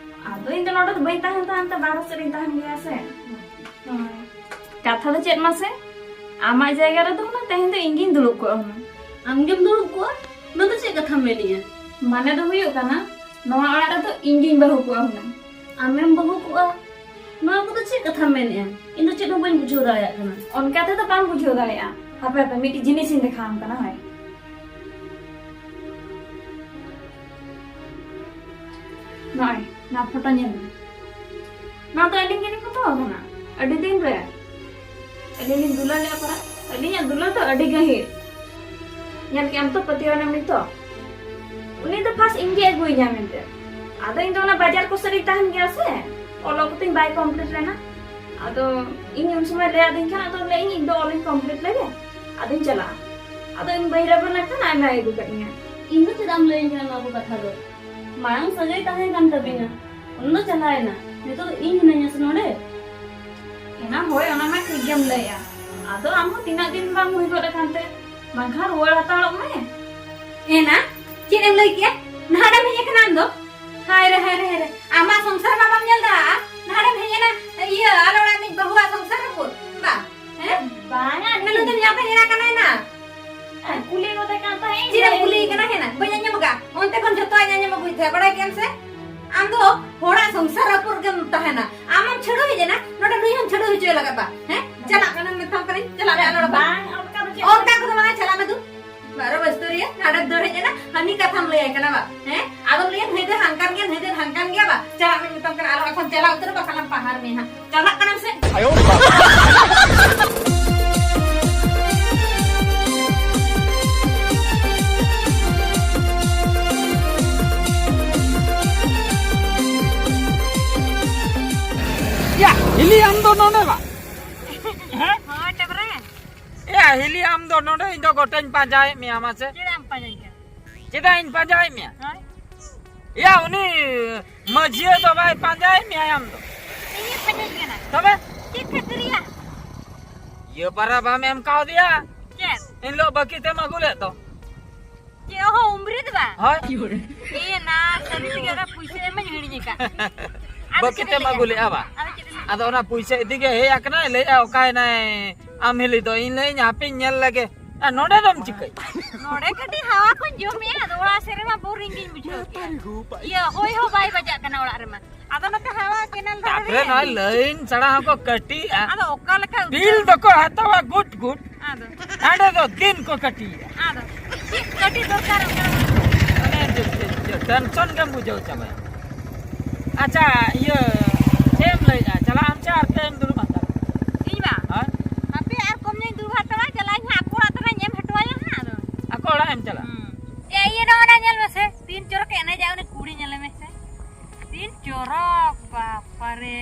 ᱟᱫᱚ ᱤᱧ ᱫᱚ ᱱᱚᱰᱮ ᱫᱚ ᱵᱟᱹᱧ ᱛᱟᱦᱮᱱ ᱛᱟᱦᱮᱱ ᱛᱮ, ᱵᱟᱦᱨᱮ ᱥᱮᱫ ᱨᱤᱧ ᱛᱟᱦᱮᱱ ᱜᱮᱭᱟ ᱥᱮ᱾ ᱦᱳᱭ᱾ ᱠᱟᱛᱷᱟ ᱫᱚ ᱪᱮᱫ ᱢᱟᱥᱮ? ᱟᱢᱟᱜ ᱡᱟᱭᱜᱟ ᱨᱮᱫᱚ ᱦᱩᱱᱟᱹᱝ ᱛᱮᱦᱮᱧ ᱫᱚ ᱤᱧ ᱜᱤᱧ ᱫᱩᱲᱩᱵ ᱠᱚᱜᱼᱟ ᱦᱩᱱᱟᱹᱝ᱾ ᱟᱢ ᱜᱮᱢ ᱫᱩᱲᱩᱵ ᱠᱚᱜᱼᱟ? ᱱᱚᱣᱟ ᱫᱚ ᱪᱮᱫ ᱠᱟᱛᱷᱟᱢ ᱢᱮᱱᱮᱜᱼᱟ? ᱢᱟᱱᱮ ᱫᱚ ᱦᱩᱭᱩᱜ ᱠᱟᱱᱟ, ᱱᱚᱣᱟ ᱚᱲᱟᱜ ᱨᱮᱫᱚ ᱤᱧ ᱜᱤᱧ ᱵᱟᱹᱦᱩ ᱠᱚᱜᱼᱟ ᱦᱩᱱᱟᱹᱝ᱾ ᱟᱢᱮᱢ ᱵᱟᱹᱦᱩ ᱠᱚᱜᱼᱟ? ᱱᱚᱣᱟ ᱠᱚᱫᱚ ᱪᱮᱫ ᱠᱟᱛᱷᱟᱢ ᱢᱮᱱᱮᱜᱼᱟ? ᱤᱧ ᱫᱚ ᱪᱮᱫ ᱦᱚᱸ ᱵᱟᱹᱧ ᱵᱩᱡᱷᱟᱹᱣ ᱫᱟᱲᱮᱭᱟᱜ ᱠᱟᱱᱟ᱾ ᱚᱱᱠᱟ ᱛᱮᱫᱚ ᱵᱟᱢ ᱵᱩᱡᱷᱟᱹᱣ ᱫᱟᱲᱮᱭᱟᱜᱼᱟ᱾ ᱦᱟᱯᱮ, ᱦᱟᱯᱮ, ᱢᱤᱫᱴᱤᱡ ᱡᱤᱱᱤᱥᱤᱧ ᱫᱮᱠᱷᱟᱣᱟᱢ ᱠᱟᱱᱟ, ᱦᱳᱭ᱾ ᱱᱚᱜᱼᱚᱭ, ᱱᱚᱣᱟ ᱯᱷᱳᱴᱳ ᱧᱮᱞ ᱢᱮ᱾ ᱱᱚᱣᱟ ᱫᱚ ᱟᱹᱞᱤᱧ ᱜᱮᱞᱤᱧ ᱯᱷᱳᱴᱳ ᱟᱠᱟᱱᱟ, ᱟᱹᱰᱤ ᱫᱤᱱ ᱨᱮ᱾ ᱟᱹᱞᱤᱧ ᱞᱤᱧ ᱫᱩᱞᱟᱹᱲ ᱞᱮᱫ ᱯᱟᱨᱟ᱾ ᱟᱹᱞᱤᱧᱟᱜ ᱫᱩᱞᱟᱹᱲ ᱫᱚ ᱟᱹᱰᱤ ᱜᱟᱹᱦᱤᱨ᱾ ᱧᱮᱞ ᱠᱮᱜᱼᱟᱢ ᱛᱚ, ᱯᱟᱹᱛᱭᱟᱹᱣ ᱮᱱᱟᱢ ᱱᱤᱛᱚᱜ? ᱩᱱᱤ ᱫᱚ ᱯᱷᱟᱥ ᱤᱧ ᱜᱮ ᱟᱹᱜᱩᱭᱤᱧᱟ ᱢᱮᱱᱛᱮ᱾ ᱟᱫᱚ ᱤᱧ ᱫᱚ ᱚᱱᱟ ᱵᱟᱡᱟᱨ ᱠᱚ ᱥᱮᱫ ᱨᱤᱧ ᱛᱟᱦᱮᱱ ᱜᱮᱭᱟ ᱥᱮ, ᱚᱞᱚᱜ ᱠᱚᱛᱤᱧ ᱵᱟᱭ ᱠᱚᱢᱯᱞᱤᱴ ᱞᱮᱱᱟ᱾ ᱟᱫᱚ ᱤᱧ ᱩᱱ ᱥᱚᱢᱚᱭ ᱞᱟᱹᱭ ᱟᱹᱫᱤᱧ ᱠᱷᱟᱱ, ᱟᱫᱚ ᱞᱟᱹᱭ ᱤᱧ, ᱤᱧ ᱫᱚ ᱚᱞᱤᱧ ᱠᱚᱢᱯᱞᱤᱴ ᱞᱮᱜᱮ, ᱟᱫᱚᱧ ᱪᱟᱞᱟᱜᱼᱟ᱾ ᱟᱫᱚ ᱤᱧ ᱵᱟᱹᱧ ᱨᱮᱵᱮᱱ ᱞᱮᱱᱠᱷᱟᱱ ᱟᱡ ᱢᱟᱭ ᱟᱹᱜᱩ ᱠᱟᱜ ᱤᱧᱟ᱾ ᱤᱧ ᱫᱚ ᱪᱮᱫᱟᱜ ᱮᱢ ᱞᱟᱹᱭᱟᱹᱧ ᱠᱟᱱᱟ ᱱᱚᱣᱟ ᱠᱚ ᱠᱟᱛᱷᱟ ᱫᱚ? ᱢᱟᱲᱟᱝ ᱥᱟᱹᱜᱟᱹᱭ ᱛᱟᱦᱮᱸ ᱠᱟᱱ ᱛᱟᱵᱤᱱᱟ, ᱚᱱᱟ ᱫᱚ ᱪᱟᱞᱟᱣᱮᱱᱟ᱾ ᱱᱤᱛᱚᱜ ᱫᱚ ᱤᱧ ᱦᱤᱱᱟᱹᱧᱟ ᱥᱮ ᱱᱚᱰᱮ᱾ ᱮᱱᱟ, ᱦᱳᱭ, ᱚᱱᱟ ᱢᱟ ᱴᱷᱤᱠ ᱜᱮᱢ ᱞᱟᱹᱭᱮᱜᱼᱟ᱾ ᱟᱫᱚ ᱟᱢ ᱦᱚᱸ ᱛᱤᱱᱟᱹᱜ ᱫᱤᱱ ᱵᱟᱢ ᱦᱩᱭ ᱜᱚᱫ ᱟᱠᱟᱱ ᱛᱮ, ᱵᱟᱝᱠᱷᱟᱱ ᱨᱩᱣᱟᱹᱲ ᱦᱟᱛᱟᱲᱚᱜ ᱢᱮ᱾ ᱮᱱᱟ, ᱪᱮᱫ ᱮᱢ ᱞᱟᱹᱭ ᱠᱮᱜᱼᱟ? ᱱᱟᱦᱟᱜ ᱮᱢ ᱦᱮᱡ ᱟᱠᱟᱱᱟ ᱟᱢ ᱫᱚ? ᱦᱟᱭ ᱨᱮ, ᱦᱟᱭ ᱨᱮ, ᱦᱟᱭ ᱨᱮ, ᱟᱢᱟᱜ ᱥᱚᱝᱥᱟᱨ ᱢᱟ ᱵᱟᱢ ᱧᱮᱞ ᱫᱟ᱾ ᱱᱟᱦᱟᱜ ᱮᱢ ᱦᱮᱡ ᱮᱱᱟ, ᱤᱭᱟᱹ, ᱟᱞᱮ ᱚᱲᱟᱜ ᱨᱤᱱᱤᱡ ᱵᱟᱹᱦᱩᱣᱟᱜ ᱥᱚᱝᱥᱟᱨ ᱨᱟᱹᱯᱩᱫ? ᱵᱟ, ᱦᱮᱸ? ᱵᱟᱝᱟ, ᱢᱮᱱ ᱫᱚ ᱧᱟᱯᱮ ᱮᱨᱟ ᱠᱟᱱᱟᱭ ᱱᱟ᱾ ᱟᱨ ᱠᱩᱞᱤ ᱜᱚᱫᱮ ᱠᱟᱱ ᱛᱟᱦᱮᱸᱫ ᱪᱮᱫ ᱮᱢ ᱤᱧ᱾ ᱠᱩᱞᱤ ᱠᱟᱱᱟ ᱦᱮᱱᱟ? ᱵᱟᱹᱧ ᱟᱸᱡᱚᱢ ᱟᱠᱟᱫ᱾ ᱚᱱᱛᱮ ᱠᱷᱚᱱ ᱡᱷᱚᱛᱚᱣᱟᱜ ᱤᱧ ᱟᱸᱡᱚᱢ ᱟᱹᱜᱩᱭᱮᱫ ᱛᱟᱦᱮᱸᱫ, ᱵᱟᱲᱟᱭ ᱜᱮᱭᱟᱢ ᱥᱮ? ᱟᱢ ᱫᱚ ᱦᱚᱲᱟᱜ ᱥᱚᱝᱥᱟᱨ ᱨᱟᱹᱯᱩᱫ ᱨᱮᱜᱮᱢ ᱛᱟᱦᱮᱱᱟ᱾ ᱟᱢᱮᱢ ᱪᱷᱟᱹᱲᱩ ᱦᱮᱡ ᱮᱱᱟ, ᱱᱚᱰᱮ ᱱᱩᱭ ᱦᱚᱸᱢ ᱪᱷᱟᱹᱲᱩ ᱦᱚᱪᱚᱭ ᱞᱟᱜᱟᱜ ᱵᱟ? ᱦᱮᱸ? ᱪᱟᱞᱟᱜ ᱠᱟᱱᱟᱢ, ᱢᱮᱛᱟᱢ ᱠᱟᱹᱱᱟᱹᱧ, ᱪᱟᱞᱟᱜ ᱢᱮ, ᱟᱞᱚ ᱨᱚᱯᱚᱲ᱾ ᱵᱟᱝ, ᱚᱱᱠᱟ ᱫᱚ ᱪᱮᱫ ᱚᱱᱠᱟ ᱠᱚᱫᱚ ᱵᱟᱝ, ᱪᱟᱞᱟᱜ ᱢᱮ ᱫᱩ᱾ ᱵᱟᱨᱚ ᱵᱟᱥᱛᱚᱨᱤᱭᱟᱹ, ᱱᱟᱴᱚᱠ ᱫᱚ ᱦᱮᱡ ᱮᱱᱟ, ᱦᱟᱹᱱᱤ ᱠᱟᱛᱷᱟᱢ ᱞᱟᱹᱭᱟᱭ ᱠᱟᱱᱟ ᱵᱟ? ᱦᱮᱸ? ᱟᱫᱚᱢ ᱞᱟᱹᱭᱟ, "ᱱᱩᱭ ᱫᱚ ᱦᱟᱱᱠᱟᱱ ᱜᱮᱭᱟ, ᱱᱩᱭ ᱫᱚ ᱦᱟᱱᱠᱟᱱ ᱜᱮᱭᱟ ᱵᱟ?" ᱪᱟᱞᱟᱜ ᱢᱮ, ᱢᱮᱛᱟᱢ ᱠᱟᱱᱟ, ᱟᱞᱚ ᱮᱠᱷᱚᱱ ᱪᱟᱞᱟᱣ ᱩᱛᱟᱹᱨ ᱵᱟᱠᱷᱟᱱ ᱞᱟᱝ ᱯᱟᱦᱟᱨ ᱢᱮᱭᱟ ᱦᱟᱸᱜ᱾ ᱪᱟᱞᱟᱜ ᱠᱟᱱᱟᱢ ᱥᱮ? ᱟᱭᱳ ᱵᱟᱵᱟ᱾ ᱭᱟ, ᱦᱤᱞᱤ ᱟᱢ ᱫᱚ ᱱᱚᱰᱮ ᱵᱟ? ᱦᱮᱸ? ᱦᱳᱭ, ᱛᱟᱯᱚᱨᱮ? ᱭᱟ, ᱦᱤᱞᱤ ᱟᱢ ᱫᱚ ᱱᱚᱰᱮ, ᱤᱧ ᱫᱚ ᱜᱚᱴᱟᱧ ᱯᱟᱸᱡᱟᱭᱮᱫ ᱢᱮᱭᱟ, ᱢᱟᱥᱮ᱾ ᱪᱮᱫᱟᱜ ᱮᱢ ᱯᱟᱸᱡᱟᱧ ᱠᱟᱱᱟ? ᱪᱮᱫᱟᱜ ᱤᱧ ᱯᱟᱸᱡᱟᱭᱮᱫ ᱢᱮᱭᱟ? ᱦᱳᱭ᱾ ᱭᱟ, ᱩᱱᱤ ᱢᱟᱹᱡᱷᱤᱭᱟᱹ ᱫᱚ ᱵᱟᱭ ᱯᱟᱸᱡᱟᱭᱮᱫ ᱢᱮᱭᱟ ᱟᱢ ᱫᱚ᱾ ᱤᱧᱮ ᱯᱟᱸᱡᱟᱧ ᱠᱟᱱᱟ᱾ ᱛᱚᱵᱮ? ᱪᱮᱫ ᱠᱷᱟᱹᱛᱤᱨ ᱭᱟ? ᱤᱭᱟᱹ ᱯᱟᱨᱟ ᱵᱟᱢ ᱮᱢ ᱠᱟᱣᱫᱮᱭᱟ? ᱪᱮᱫ? ᱮᱱᱦᱤᱞᱳᱜ ᱵᱟᱹᱠᱤ ᱛᱮᱢ ᱟᱹᱜᱩ ᱞᱮᱫ ᱫᱚ᱾ ᱪᱮᱫ ᱦᱚᱸ ᱩᱢᱨᱤ ᱫᱚ ᱵᱟᱝ? ᱦᱳᱭ᱾ ᱮ ᱱᱟ, ᱥᱟᱹᱨᱤ ᱛᱮᱜᱮ ᱚᱱᱟ ᱯᱩᱭᱥᱟᱹ ᱮᱢ ᱢᱟᱧ ᱦᱤᱲᱤᱧ ᱟᱠᱟᱫ᱾ ᱟᱫᱚ ᱵᱟᱹᱠᱤ ᱪᱮᱫ ᱮᱢ ᱛᱮᱢ ᱞᱟᱹᱭᱟ? ᱟᱹᱜᱩ ᱞᱮᱫᱼᱟ ᱵᱟ? ᱟᱫᱚ ᱪᱮᱫ ᱮᱢ ᱞᱟᱹᱭᱟ? ᱟᱫᱚ ᱚᱱᱟ ᱯᱩᱭᱥᱟᱹ ᱤᱫᱤ ᱜᱮ ᱦᱮᱡ ᱟᱠᱟᱱᱟᱭ, ᱞᱟᱹᱭᱮᱫᱼᱟ, "ᱚᱠᱟᱭᱮᱱᱟᱭ ᱟᱢ ᱦᱤᱞᱤ ᱫᱚ?" ᱤᱧ ᱞᱟᱹᱭᱟᱹᱧ, "ᱦᱟᱯᱮᱧ ᱧᱮᱞ ᱞᱮᱜᱮ᱾ ᱟᱨ ᱱᱚᱰᱮ ᱫᱚᱢ ᱪᱤᱠᱟᱹᱭ?" ᱱᱚᱰᱮ ᱠᱟᱹᱴᱤᱡ ᱦᱟᱣᱟ ᱠᱚᱧ ᱡᱚᱢᱮᱜᱼᱟ, ᱟᱫᱚ ᱚᱲᱟᱜ ᱥᱮᱫ ᱨᱮᱢᱟ boring ᱜᱤᱧ ᱵᱩᱡᱷᱟᱹᱣ ᱠᱮᱜᱼᱟ᱾ ᱤᱭᱟᱹ, ᱦᱚᱭ ᱦᱚᱸ ᱵᱟᱭ ᱵᱟᱡᱟᱜ ᱠᱟᱱᱟ ᱚᱲᱟᱜ ᱨᱮᱢᱟ᱾ ᱟᱫᱚ ᱱᱚᱛᱮ ᱦᱟᱣᱟ ᱠᱮᱱᱮᱞ ᱫᱷᱟᱨᱮ ᱛᱟᱯᱚᱨᱮ ᱨᱮ᱾ ᱱᱚᱜᱼᱚᱭ ᱞᱟᱹᱭᱤᱱ ᱪᱷᱟᱲᱟ ᱦᱚᱸᱠᱚ ᱠᱟᱹᱴᱤᱡᱼᱟ᱾ ᱟᱫᱚ ᱚᱠᱟ ᱞᱮᱠᱟ ᱩᱛᱟᱹᱨ? ᱵᱤᱞ ᱫᱚᱠᱚ ᱦᱟᱛᱟᱣᱟ ᱜᱩᱴ ᱜᱩᱴ᱾ ᱟᱫᱚ? ᱦᱟᱸᱰᱮ ᱫᱚ ᱫᱤᱱ ᱠᱚ ᱠᱟᱹᱴᱤᱡᱼᱟ᱾ ᱟᱫᱚ ᱪᱮᱫ ᱠᱟᱹᱴᱤᱡ ᱫᱚᱨᱠᱟᱨᱚᱜ ᱠᱟᱱᱟ? ᱢᱟᱱᱮ ᱡᱚ-, ᱡᱚ-, ᱡᱚ-, tension ᱜᱮᱢ ᱵᱩᱡᱷᱟᱹᱣ ᱪᱟᱵᱟᱭᱟ᱾ ᱟᱪᱪᱷᱟ, ᱤᱭᱟᱹ, ᱪᱮᱫ ᱮᱢ ᱞᱟᱹᱭᱮᱫᱼᱟ? ᱪᱟᱞᱟᱜ ᱟᱢ ᱪᱮ ᱟᱨ ᱠᱟᱹᱡ ᱮᱢ ᱫᱩᱲᱩᱵ ᱦᱟᱛᱟᱲ? ᱤᱧ ᱵᱟ? ᱦᱮᱸ? ᱦᱟᱯᱮ ᱟᱨ ᱠᱚᱢ ᱧᱚᱜ ᱤᱧ ᱫᱩᱲᱩᱵ ᱦᱟᱛᱟᱲᱟ, ᱪᱟᱞᱟᱜ ᱟᱹᱧ ᱦᱟᱸᱜ ᱟᱠᱚ ᱚᱲᱟᱜ ᱛᱮ ᱱᱟᱜ ᱤᱧ ᱮᱢ ᱦᱚᱴᱚ ᱟᱭᱟ ᱦᱟᱸᱜ ᱟᱫᱚ᱾ ᱟᱠᱚ ᱚᱲᱟᱜ ᱮᱢ ᱪᱟᱞᱟᱜᱼᱟ? ᱦᱩᱸ᱾ ᱮ, ᱤᱭᱟᱹ ᱱᱚᱜᱼᱚ ᱱᱟ ᱧᱮᱞ ᱢᱮᱥᱮ, ᱛᱤᱱ ᱪᱚᱨᱚᱠ ᱮ ᱮᱱᱮᱡᱟ ᱩᱱᱤ ᱠᱩᱲᱤ, ᱧᱮᱞᱮ ᱢᱮᱥᱮ᱾ ᱛᱤᱱ ᱪᱚᱨᱚᱠ, ᱵᱟᱯᱟᱨᱮ᱾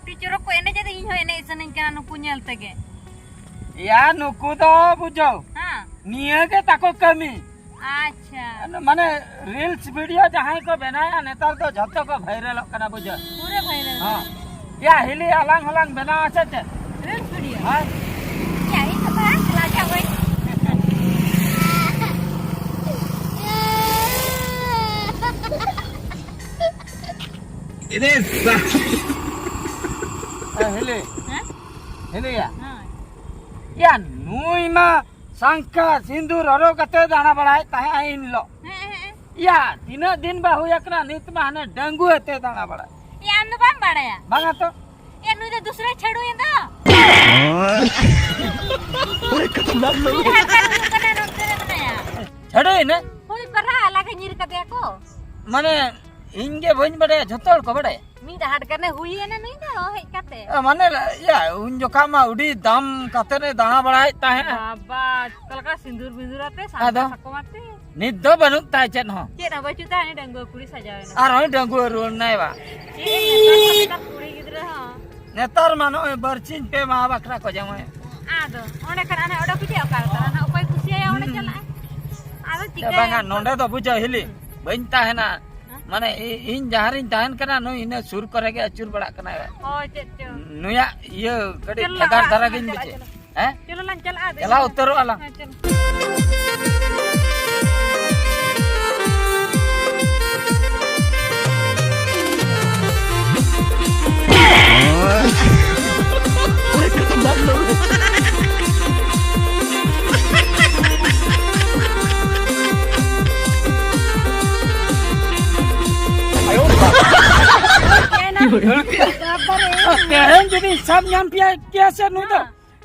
ᱛᱤᱱ ᱪᱚᱨᱚᱠ ᱠᱚ ᱮᱱᱮᱡᱟ, ᱤᱧ ᱦᱚᱸ ᱮᱱᱮᱡ ᱥᱟᱱᱟᱧ ᱠᱟᱱᱟ ᱱᱩᱠᱩ ᱧᱮᱞ ᱛᱮᱜᱮ᱾ ᱭᱟ, ᱱᱩᱠᱩ ᱫᱚ ᱵᱩᱡᱷᱟᱹᱣ᱾ ᱦᱮᱸ᱾ ᱱᱤᱭᱟᱹ ᱜᱮ ᱛᱟᱠᱚ ᱠᱟᱹᱢᱤ᱾ ᱟᱪᱪᱷᱟ᱾ ᱢᱟᱱᱮ ᱨᱤᱞᱥ ᱵᱷᱤᱰᱤᱭᱳ ᱡᱟᱦᱟᱸᱭ ᱠᱚ ᱵᱮᱱᱟᱣᱮᱫᱼᱟ, ᱱᱮᱛᱟᱨ ᱫᱚ ᱡᱷᱚᱛᱚ ᱠᱚ ᱵᱷᱟᱭᱨᱟᱞᱚᱜ ᱠᱟᱱᱟ, ᱵᱩᱡᱷᱟᱹᱣ᱾ ᱯᱩᱨᱟᱹ ᱵᱷᱟᱭᱨᱟᱞ᱾ ᱦᱮᱸ᱾ ᱭᱟ ᱦᱤᱞᱤ, ᱟᱞᱟᱝ ᱦᱚᱸᱞᱟᱝ ᱵᱮᱱᱟᱣᱟ ᱥᱮ ᱪᱮᱫ? Reels video? ᱦᱮᱸ᱾ ᱭᱟ, ᱤᱧ ᱫᱚ ᱵᱟᱝ, ᱞᱟᱡᱟᱜ ᱟᱹᱧ᱾ ᱮ ᱦᱤᱞᱤ᱾ ᱦᱮᱸ? ᱦᱤᱞᱤᱭᱟ᱾ ᱦᱮᱸ᱾ ᱭᱟ, ᱱᱩᱭ ᱢᱟ ᱥᱟᱝᱠᱷᱟ ᱥᱤᱸᱫᱩᱨ ᱦᱚᱨᱚᱜ ᱠᱟᱛᱮ ᱫᱟᱬᱟ ᱵᱟᱲᱟᱭᱮᱫ ᱛᱟᱦᱮᱸᱜ ᱟᱭ ᱤᱱ ᱦᱤᱞᱳᱜ᱾ ᱦᱮᱸ, ᱦᱮᱸ, ᱦᱮᱸ᱾ ᱭᱟ, ᱛᱤᱱᱟᱹᱜ ᱫᱤᱱ ᱵᱟ ᱦᱩᱭ ᱟᱠᱟᱱᱟ, ᱱᱤᱛ ᱢᱟ ᱦᱟᱱᱮ ᱰᱟᱺᱜᱩᱣᱟᱹ ᱛᱮ ᱫᱟᱬᱟ ᱵᱟᱲᱟᱭ᱾ ᱭᱟ, ᱟᱢ ᱫᱚ ᱵᱟᱢ ᱵᱟᱲᱟᱭᱟ? ᱵᱟᱝᱟ ᱛᱚ᱾ ᱭᱟ, ᱱᱩᱭ ᱫᱚ ᱫᱩᱥᱨᱟᱭ ᱪᱷᱟᱹᱲᱩᱭᱮᱱ ᱫᱚ᱾ ᱱᱩᱭ ᱫᱚ ᱦᱟᱰᱜᱟᱨ ᱦᱩᱭᱩᱜ ᱠᱟᱱᱟ, ᱱᱚᱛᱮ ᱨᱮ ᱢᱮᱱᱟᱭᱟ᱾ ᱪᱷᱟᱹᱲᱩᱭᱮᱱᱟ? ᱦᱳᱭ, ᱯᱟᱨᱟ ᱞᱟᱜᱮ ᱧᱤᱨ ᱠᱟᱫᱮᱭᱟ ᱠᱚ᱾ ᱢᱟᱱᱮ, ᱤᱧ ᱜᱮ ᱵᱟᱹᱧ ᱵᱟᱲᱟᱭᱟ, ᱡᱷᱚᱛᱚ ᱦᱚᱲ ᱠᱚ ᱵᱟᱲᱟᱭᱟ᱾ ᱢᱤᱫ ᱦᱟᱰᱜᱟᱨ ᱮ ᱦᱩᱭᱮᱱᱟ ᱱᱩᱭ ᱫᱚ ᱦᱮᱡ ᱠᱟᱛᱮ᱾ ᱮ, ᱢᱟᱱᱮ, ᱭᱟ, ᱩᱱ ᱡᱚᱠᱷᱟ ᱢᱟ ᱟᱹᱰᱤ ᱫᱟᱢ ᱠᱟᱛᱮ ᱮ ᱫᱟᱬᱟ ᱵᱟᱲᱟᱭᱮᱫ ᱛᱟᱦᱮᱸᱜᱼᱟ᱾ ᱵᱟᱵᱟ, ᱪᱮᱫ ᱞᱮᱠᱟ ᱥᱤᱸᱫᱩᱨ ᱵᱤᱸᱫᱩᱨ ᱟᱛᱮ, ᱥᱟᱝᱠᱟ ᱟᱫᱚ? ᱥᱟᱠᱚᱢ ᱟᱛᱮ᱾ ᱱᱤᱛ ᱫᱚ ᱵᱟᱹᱱᱩᱜ ᱛᱟᱭ ᱪᱮᱫ ᱦᱚᱸ᱾ ᱪᱮᱫ ᱦᱚᱸ ᱵᱟᱹᱪᱩᱜ ᱛᱟᱭ, ᱩᱱᱤ ᱰᱟᱺᱜᱩᱣᱟᱹ ᱠᱩᱲᱤ ᱥᱟᱡᱟᱣ ᱮᱱᱟ᱾ ᱟᱨ ᱩᱱᱤ ᱰᱟᱺᱜᱩᱣᱟᱹ ᱨᱩᱣᱟᱹᱲ ᱮᱱᱟᱭ ᱵᱟ᱾ ᱪᱮᱫ ᱮᱢ ᱢᱮᱛᱟ ᱠᱚᱣᱟ ᱱᱮᱛᱟᱨ ᱠᱩᱲᱤ ᱜᱤᱫᱽᱨᱟᱹ ᱦᱚᱸ᱾ ᱱᱮᱛᱟᱨ ᱢᱟ ᱱᱚᱜᱼᱚᱭ ᱵᱟᱨᱥᱤᱧ ᱯᱮ ᱢᱟᱦᱟ ᱵᱟᱠᱷᱨᱟ ᱠᱚ ᱡᱟᱶᱟᱭᱚᱜ᱾ ᱟᱫᱚ ᱚᱸᱰᱮ ᱠᱷᱟᱱ ᱦᱟᱱᱮ ᱚᱰᱚᱠ ᱦᱤᱡᱩᱜᱼᱟ, ᱚᱠᱟ ᱞᱮᱠᱟ ᱦᱟᱱᱟ ᱚᱠᱚᱭ ᱠᱩᱥᱤᱭᱟᱭᱟ ᱚᱸᱰᱮ ᱦᱩᱸ᱾ ᱪᱟᱞᱟᱜᱼᱟᱭ᱾ ᱟᱫᱚ ᱪᱤᱠᱟᱹᱭᱟ? ᱵᱟᱝᱟ, ᱱᱚᱸᱰᱮ ᱫᱚ ᱵᱩᱡᱷᱟᱹᱣ ᱦᱤᱞᱤ, ᱵᱟᱹᱧ ᱛᱟᱦᱮᱱᱟ᱾ ᱦᱮᱸ? ᱢᱟᱱᱮ ᱤ-, ᱤᱧ ᱡᱟᱦᱟᱸ ᱨᱤᱧ ᱛᱟᱦᱮᱱ ᱠᱟᱱᱟ, ᱱᱩᱭ ᱤᱱᱟᱹ ᱥᱩᱨ ᱠᱚᱨᱮ ᱜᱮ ᱟᱹᱪᱩᱨ ᱵᱟᱲᱟᱜ ᱠᱟᱱᱟᱭ᱾ ᱦᱳᱭ, ᱪᱮᱫ ᱪᱚ᱾ ᱱᱩᱭᱟᱜ ᱤᱭᱟᱹ ᱠᱟᱹᱴᱤᱡ ᱪᱚᱞᱚ ᱵᱷᱮᱜᱟᱨ ᱚᱲᱟᱜ ᱫᱷᱟᱨᱟ ᱥᱮᱫ ᱜᱤᱧ ᱪᱟᱞᱟᱜᱼᱟ, ᱵᱩᱡᱷᱟᱹᱣᱟ᱾ ᱪᱚᱞᱚ᱾ ᱦᱮᱸ? ᱪᱚᱞᱚ ᱞᱟᱝ ᱪᱟᱞᱟᱜᱼᱟ, ᱫᱮᱞᱟ᱾ ᱪᱟᱞᱟᱣ ᱩᱛᱟᱹᱨᱚᱜᱼᱟ ᱞᱟᱝ᱾ ᱦᱮᱸ, ᱪᱚᱞᱚ᱾ ᱛᱮᱦᱮᱧ ᱡᱩᱫᱤ ᱥᱟᱵ ᱧᱟᱢ ᱯᱮᱭᱟ ᱠᱮᱭᱟ ᱥᱮ ᱱᱩᱭ ᱫᱚ,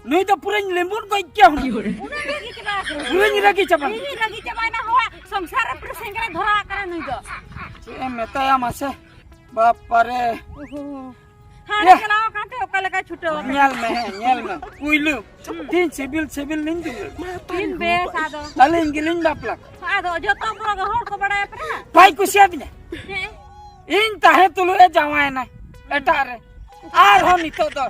ᱱᱩᱭ ᱫᱚ ᱯᱩᱨᱟᱹᱧ ᱞᱤᱢᱵᱩᱱ ᱜᱚᱡ ᱠᱮᱭᱟ ᱦᱩᱱᱟᱹᱝ᱾ ᱩᱱᱟᱹᱜ ᱨᱟᱹᱜᱤ ᱪᱟᱵᱟ ᱟᱠᱟᱱᱟ᱾ ᱯᱩᱨᱟᱹᱧ ᱨᱟᱹᱜᱤ ᱪᱟᱵᱟ᱾ ᱤᱧᱤᱧ ᱨᱟᱹᱜᱤ ᱪᱟᱵᱟᱭᱮᱱᱟ, ᱦᱚᱲᱟᱜ ᱥᱚᱝᱥᱟᱨ ᱨᱮ ᱯᱩᱨᱟᱹ ᱥᱮᱸᱜᱮᱞ ᱮ ᱫᱷᱚᱨᱟᱣ ᱟᱠᱟᱱᱟ ᱱᱩᱭ ᱫᱚ᱾ ᱪᱮᱫ ᱮᱢ ᱢᱮᱛᱟᱭᱟ ᱢᱟᱥᱮ, ᱵᱟᱯᱟᱨᱮ᱾ ᱦᱟᱸᱰᱮ ᱭᱟ᱾ ᱪᱟᱞᱟᱣ ᱟᱠᱟᱱ ᱛᱮ ᱚᱠᱟ ᱞᱮᱠᱟᱭ ᱪᱷᱩᱴᱟᱹᱣ ᱟᱠᱟᱱᱟ᱾ ᱧᱮᱞ ᱢᱮ, ᱦᱮᱸ, ᱧᱮᱞ ᱢᱮ᱾ ᱯᱩᱭᱞᱩ ᱦᱩᱸ᱾ ᱛᱤᱱ ᱥᱤᱵᱤᱞ ᱥᱤᱵᱤᱞ ᱞᱤᱧ ᱫᱩᱞᱟᱹᱲ᱾ ᱛᱤᱱ ᱵᱮᱥ ᱟᱫᱚ᱾ ᱟᱹᱞᱤᱧ ᱜᱮᱞᱤᱧ ᱵᱟᱯᱞᱟ᱾ ᱟᱫᱚ ᱡᱚᱛᱚ ᱵᱚᱲᱚ ᱦᱚᱲ ᱠᱚ ᱵᱟᱲᱟᱭᱟ ᱯᱮ᱾ ᱵᱟᱭ ᱠᱩᱥᱤᱭᱟᱫᱤᱧᱟ᱾ ᱦᱮᱸ᱾ ᱤᱧ ᱛᱟᱦᱮᱸ ᱛᱩᱞᱩᱡ ᱮ ᱡᱟᱶᱟᱭᱮᱱᱟ ᱮᱴᱟᱜ ᱨᱮ᱾ ᱟᱨᱦᱚᱸ ᱱᱤᱛᱚᱜ ᱫᱚ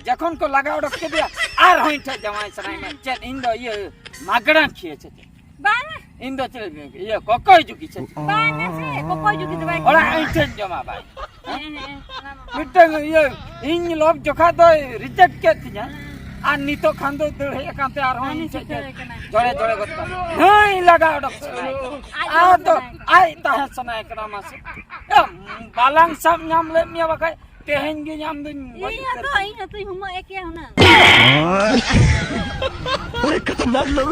ᱡᱚᱠᱷᱚᱱ ᱠᱚ ᱞᱟᱜᱟ ᱚᱰᱚᱠ ᱠᱮᱫᱮᱭᱟ, ᱟᱨᱦᱚᱸ ᱤᱧ ᱴᱷᱮᱱ ᱡᱟᱶᱟᱭ ᱥᱟᱱᱟᱭᱮᱫ ᱢᱮᱭᱟ᱾ ᱪᱮᱫ ᱤᱧ ᱫᱚ ᱤᱭᱟᱹ ᱢᱟᱜᱽᱲᱟ ᱠᱷᱤᱭᱟᱹ ᱥᱮ ᱪᱮᱫ? ᱵᱟᱝ᱾ ᱤᱧ ᱫᱚ ᱪᱮᱫ ᱤᱭᱟᱹ ᱠᱚᱠᱚᱭ ᱡᱩᱜᱤ ᱥᱮ ᱪᱮᱫ? ᱵᱟᱝ ᱥᱮ, ᱠᱚᱠᱚᱭ ᱡᱩᱜᱤ ᱫᱚ ᱵᱟᱭ ᱚᱲᱟᱜ ᱠᱟᱱᱟ᱾ ᱤᱧ ᱴᱷᱮᱱ ᱡᱚᱢᱟ ᱵᱟᱭ᱾ ᱦᱮᱸ, ᱦᱮᱸ, ᱚᱱᱟ ᱢᱟ᱾ ᱢᱤᱫᱴᱟᱝ ᱤᱭᱟᱹ ᱤᱧ ᱞᱚᱵ ᱡᱚᱠᱷᱟ ᱫᱚᱭ ᱨᱤᱡᱮᱠᱴ ᱠᱮᱫ ᱛᱤᱧᱟ᱾ ᱦᱮᱸ᱾ ᱟᱨ ᱱᱤᱛᱚᱜ ᱠᱷᱟᱱ ᱫᱚ ᱫᱟᱹᱲ ᱦᱮᱡ ᱟᱠᱟᱱ ᱛᱮ ᱟᱨᱦᱚᱸ ᱟᱨ ᱤᱧ ᱱᱤᱛᱚᱜ ᱴᱷᱮᱱ ᱫᱟᱹᱲ ᱠᱟᱱᱟᱭ᱾ ᱡᱚᱲᱮ ᱡᱚᱲᱮ ᱜᱚᱫ ᱠᱟᱱᱟ᱾ ᱦᱮᱸ, ᱞᱟᱜᱟ ᱚᱰᱚᱠ ᱥᱟᱱᱟᱭᱮ ᱠᱟᱱᱟ᱾ ᱟᱡ ᱟᱫᱚ ᱥᱟᱱᱟᱭᱮ ᱠᱟᱱᱟ᱾ ᱟᱡ ᱛᱟᱦᱮᱸ ᱥᱟᱱᱟᱭᱮ ᱠᱟᱱᱟ ᱢᱟᱥᱮ᱾ ᱮ, ᱵᱟᱞᱟᱝ ᱥᱟᱵ ᱧᱟᱢ ᱞᱮᱫ ᱢᱮᱭᱟ ᱵᱟᱠᱷᱟᱡ ᱛᱮᱦᱮᱧ ᱜᱮ ᱧᱟᱢ ᱫᱩᱧ ᱜᱚᱡ ᱤᱧ ᱩᱛᱟᱹᱨ ᱦᱚᱸᱛᱚ, ᱠᱮᱫ᱾ ᱤᱧ ᱦᱚᱸᱛᱚᱧ ᱦᱩᱢᱟᱹᱜ ᱮ ᱠᱮᱭᱟ ᱦᱩᱱᱟᱹᱝ᱾ ᱚᱱᱮ ᱠᱷᱟᱛᱟᱨᱱᱟᱠ ᱞᱚᱜ᱾